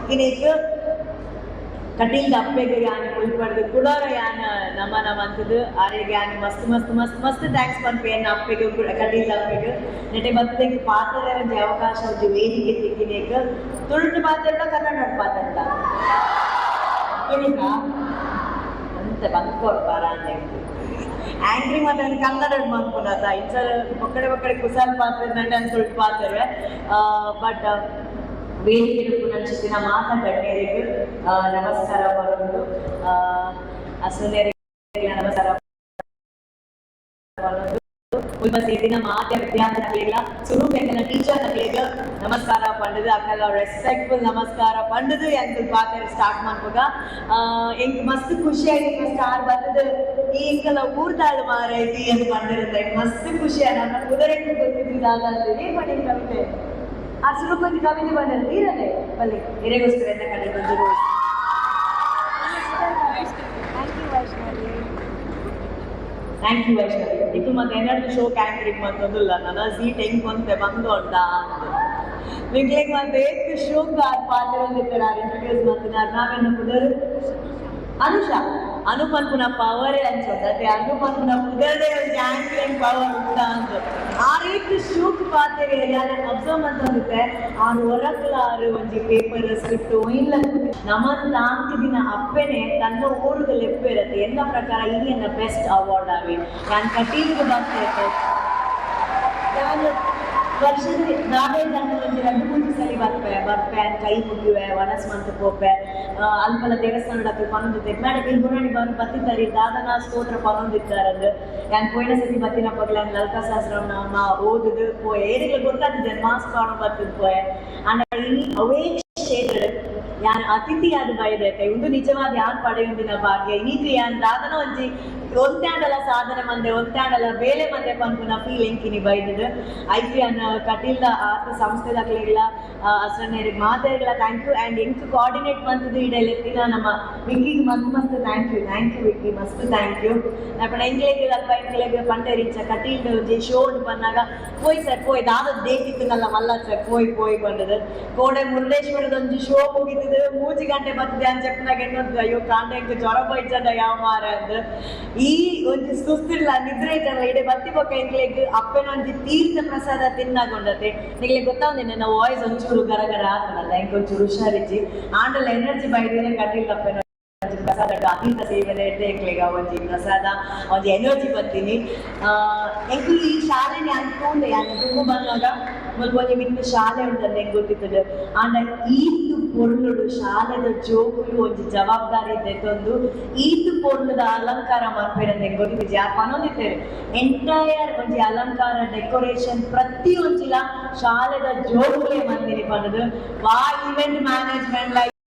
ತಿಕ್ಕಿನೇಕ್ ಕಟೀಲ್ದ ಅಪ್ಪೆಗ್ ಯಾನ್ ಮುಲ್ಪಡ್ದ್ ಕುಡೊರ ಯಾನ್ ನಮನ ಮಂತುದು ಆರೆಗ್ ಯಾನ್ ಮಸ್ತ್ ಮಸ್ತ್ ಮಸ್ತ್ ಮಸ್ತ್ thanks ಪನ್ಪೆ ಎನ್ನ ಅಪ್ಪೆಗ್, ಕಟೀಲ್ದ ಅಪ್ಪೆಗ್. ನೆಟೆ ಬತ್ತುದು ಪಾತೆರೆ ಒಂಜಿ ಅವಕಾಶ, ಒಂಜಿ ವೇದಿಕೆ ತಿಕ್ಕಿನೇಕ್. ತುಳುಟು ಪಾತೆರ್ಡ, ಕನ್ನಡಡ್ ಪಾತೆರ್ಡ? ತುಳುಟ ಅಂತ ಬಂದ್ಕೊಡ್ ಬಾರಾಂಡೆ ಆಂಕರಿಂಗ್ ಮಾತ್ರ ಕನ್ನಡಡ್ ಮನ್ಪುನತ. ಇಂಚ ಬೊಕ್ಕಡೆ ಬೊಕ್ಕಡೆ ಕುಸಾಲ್ ಪಾತೆರ್ನಂಡೆ ಅಂತ ತುಳುಟು ಪಾತೆರ್ವೆ. ಬಟ್ ವೇದಿಕೆ ಪುನಂಚಿತ್ತಿನ ಮಾತ ಗಣ್ಯರಿಗ್ ನಮಸ್ಕಾರ ಪನೊಂದು, ಅಸುನೆರಿಗೆ ನಮಸ್ಕಾರ ಪನೊಂದು, ಮುಲ್ಪ ಸೇರಿನ ಮಾತ ವಿದ್ಯಾರ್ಥಿನಕ್ಲೆಗ್ಲ, ಸುರೂಪ ಎಂಕಲ್ನ ಟೀಚರ್ ನಕ್ಲೆಗ್ ನಮಸ್ಕಾರ ಪಂಡುದು, ಅಕಲ್ನ ರೆಸ್ಪೆಕ್ಟ್ಫುಲ್ ನಮಸ್ಕಾರ ಪಂಡುದು ಎಂಕುಲು ಪಾತೆರ ಸ್ಟಾರ್ಟ್ ಮನ್ಪುಗ. ಎಂಕ್ ಮಸ್ತ್ ಖುಷಿ ಆಯ್ತು. ಫಸ್ಟ್ ಆರ್ ಬತ್ತದು ಈ ಎಂಕಲ ಊರ್ದಾಳು ಮಾರೈತಿ ಅಂತ ಪಂಡಿರುತ್ತೆ. ಮಸ್ತ್ ಖುಷಿ ಆಯ್ತು. ನನ್ನ ಉದರಕ್ಕೆ ಗೊತ್ತಿದ್ದು ದಾದ ಅಂದ್ರೆ ಏನ್ ಮಾಡಿ ಕವಿತೆ. ಆ ಸುರೂಪ ಒಂಜಿ ಕವಿತೆ ಬಂದಿರ ತೀರದೆ ಬಲ್ಲಿ ಹಿರೇಗೋಸ್ಕರ ಎನ್ನ ಕಡೆ ಬಂದರು. Thank you, Vaishnavi. Thank you Vaishnavi. ಇತ್ತು ಮತ್ತೆ ಏನಾದ್ರು ಶೋ ಆಂಕರಿಂಗ್ ಮಂತೊಂದುಲ್ಲ. ನನ್ನ ಸೀಟ್ ಹೆಂಗ್ ಬಂತೆ ಬಂದೊಂಡ ಅಂತ ನಿಂಗ್ಲೆಗ್ ಮತ್ತೆ ಏತ್ ಶೋಕ್ ಆರ್ ಪಾತೆರೊಂದಿತ್ತಾರೆ, ಆರ್ ಇಂಟ್ರೊಡ್ಯೂಸ್ ಮಂತಿನಾರ್. ನಾವೆನ್ನ ಪುದರ್? ಅನುಷಾ. ಅನು ಪನ್ಪುನ ಪವರೇ ಅನ್ಸೊಂದು ಅದೇ. ಅನು ಪನ್ಪುನ ಪುದರ್ದೇ ಒಂಜಿ ಆಂಕರಿಂಗ್ ಪವರ್ ಉಂಡ ಅಂತ. ಆ ರೀತಿ ಶೋಕ್ ಪಾತೆರೆ ಯಾನ್ ಅಬ್ಸರ್ವ್ ಮಂತೊಂದಿತ್ತೆ. ಆರ್ ಒರಕ್ಲ ಆರ್ ಒಂಜಿ ಪೇಪರ್ ಸ್ಕ್ರಿಪ್ಟ್ ಒಯಿನ್ಲ ನಮನ್ ತಾಂಕಿದಿನ ಅಪ್ಪೆನೆ ತನ್ನ ಊರುಗ ಲೆಪ್ಪೆರತ್ತೆ. ಎನ್ನ ಪ್ರಕಾರ ಈ ಎನ್ನ ಬೆಸ್ಟ್ ಅವಾರ್ಡ್ ಆವಿ. ಯಾನ್ ಕಟೀಲ್ಗೆ ಬರ್ತೇತೆ. ಯಾನ್ ವರ್ಷದ ನಾವೇ ದಂಡ ಒಂಜಿ ರಡ್ಡ್ ಮೂಜಿ ಸಲಿ ಬರ್ಪೆ ಬರ್ಪೆ, ಕೈ ಮುಗಿಯುವೆ, ವನಸ್ ಮಂತ್ ಪೋಪೆ. ಅಲ್ಪಲ ದೇವಸ್ಥಾನದ ಅಕುಲು ಪನೊಂದಿತ್ತೆ, "ಮೇಡಮ್, ಇಲ್ಲಿ ಬುರಣಿ ಬಂದು ಬತ್ತಿದ್ದಾರೆ, ದಾದನ ಸ್ತೋತ್ರ ಪನೊಂದಿತ್ತಾರಂದ್." ಯಾನ್ ಪೋಯಿನ ಸತಿ ಬತ್ತಿನ ಪಗ್ಲ ಲಲಿತಾ ಸಹಸ್ರನಾಮ ಓದುದು ಪೋಯೆ. ಏರೆಗ್ಲ ಗೊತ್ತಾತಿದೆ ಮಾಸ್ಕ್ ಪಾಡೊಂದು ಬತ್ತದ್ ಪೋಯೆ. ಆಂಡ ಇನಿ ಅವೇ ಕ್ಷೇತ್ರ ಯಾನ್ ಅತಿಥಿಯಾದ ಬೈದೈತೆ. ಉಂದು ನಿಜವಾದ ಯಾನ್ ಪಡೆಯೊಂದಿನ ಭಾಗ್ಯ. ಇನಿಕ್ ಯಾನ್ ದಾದನ ಒಂಜಿ ಒಂತಾಂಡಲ ಸಾಧನೆ ಮಂದೆ, ಒಂತಾಂಡಲ ಬೇಲೆ ಮಂದೆ ಪನ್ಪುನ ಫೀಲಿಂಗ್ ಕಿನಿ ಬೈದದು. ಐಕ್ ಯಾನ್ ಕಟೀಲ್ದ ಆತ ಸಂಸ್ಥೆದಕ್ಲೆಗ್ಲ, ಅಸ್ರಣ್ಣೆರೆಗ್ ಮಾತೆರೆಗ್ಲ thank you. And ಎಂಕ್ ಕೋಆರ್ಡಿನೇಟ್ ಮಂತುದು ಇಡೆ ಲೆತ್ತಿನ ನಮ್ಮ ವಿಕ್ಕಿಗ್ ಮಸ್ತ್ ಮಸ್ತ್ thank you. Thank you Vicky, ಮಸ್ತ್ thank you. ಅಪ್ಪಣ ಎಂಕ್ಲೆಗ್ ಅಲ್ಪ ಎಂಕ್ಲೆಗ್ ಪಂಡೇರ್ ಇಂಚ ಕಟೀಲ್ಡ್ ಒಂಜಿ ಶೋ ಉಂಡು ಪನ್ನಾಗ, "ಪೋಯ್ ಸರ್ ಪೋಯ್, ದಾದ ಡೇಟ್ ಇತ್ತುನಲ್ಲ ಮಲ್ಲ ಸರ್, ಪೋಯ್ ಪೋಯ್" ಪಂಡದು. ಕೋಡೆ ಮುರುಡೇಶ್ವರದ ಒಂಜಿ ಶೋ ಮುಗಿತದು 3 ಗಂಟೆ ಬರ್ತದೆ ಅಂತ ಚೆಪ್ಪನಾಗ ಎನ್ನೊಂದು, ಅಯ್ಯೋ ಕಾಂಡ ಎಂಕ್ ಜ್ವರ ಬೈಚಂಡ ಯಾವ ಮಾರ ಅಂದ್. ಈ ಒಂಜಿ ಸುಸ್ತಿಲ್ಲ, ನಿದ್ರೆ ಐತಲ್ಲ. ಇಡೆ ಬತ್ತಿ ಬೊಕ್ಕ ಎಂಕ್ಲೆಗ್ ಅಪ್ಪೆನ ಒಂಜಿ ತೀರ್ಥ ಪ್ರಸಾದ ತಿನ್ನಾಗೊಂಡತೆ. ನಿಗ್ಲೆ ಗೊತ್ತಾವಂದೆ, ನನ್ನ ವಾಯ್ಸ್ ಒಂಚೂರು ಗರ ಗರ ಆತನಲ್ಲ. ಎಂಕ್ ಒಂಚೂರು ಹುಷಾರಿಜ್ಜಿ. ಆಂಡಲ ಎನರ್ಜಿ ಬೈದಿನ ಕಟೀಲ್ ಅಪ್ಪೆನ ಒಂಜಿ ಪ್ರಸಾದ, ಅತೀತ ಸೇವನೆ ಇಡ್ದೆ ಎಂಕ್ಲೆಗ್ ಆ ಒಂಜಿ ಪ್ರಸಾದ ಒಂಜಿ ಎನರ್ಜಿ ಬತ್ತೀನಿ. ಎಂಕುಲು ಈ ಶಾಲೆನೆ ಅನ್ಕೊಂಡೆ. ಯಾನ್ ದುಂಬು ಬಂದಾಗ ಮುಲ್ಪ ಒಂಜಿ ಮಿತ್ತ್ ಶಾಲೆ ಉಂಟಂತ ಎಂಕ್ ಗೊತ್ತಿತ್ತದು. ಆಂಡ ಈತ್ ಪೊರ್ಲುಡು ಶಾಲೆದ ಜೋಕುಲು ಒಂಜಿ ಜವಾಬ್ದಾರಿ ದೆತ್ತೊಂದು ಈತ್ ಪೊರ್ಲುದ ಅಲಂಕಾರ ಮನ್ಪೆರಂತ ಎಂಕ್ ಗೊತ್ತಿಜ್ಜಿ. ಯಾರ್ ಪನೊಂದಿತ್ತೆರ್, ಎಂಟೈರ್ ಒಂಜಿ ಅಲಂಕಾರ, ಡೆಕೋರೇಷನ್ ಪ್ರತಿ ಒಂಜಿಲ ಶಾಲೆದ ಜೋಕುಲೇ ಮಂದಿನಿ ಪಂಡುದು. ವಾ ಇವೆಂಟ್ ಮ್ಯಾನೇಜ್ಮೆಂಟ್.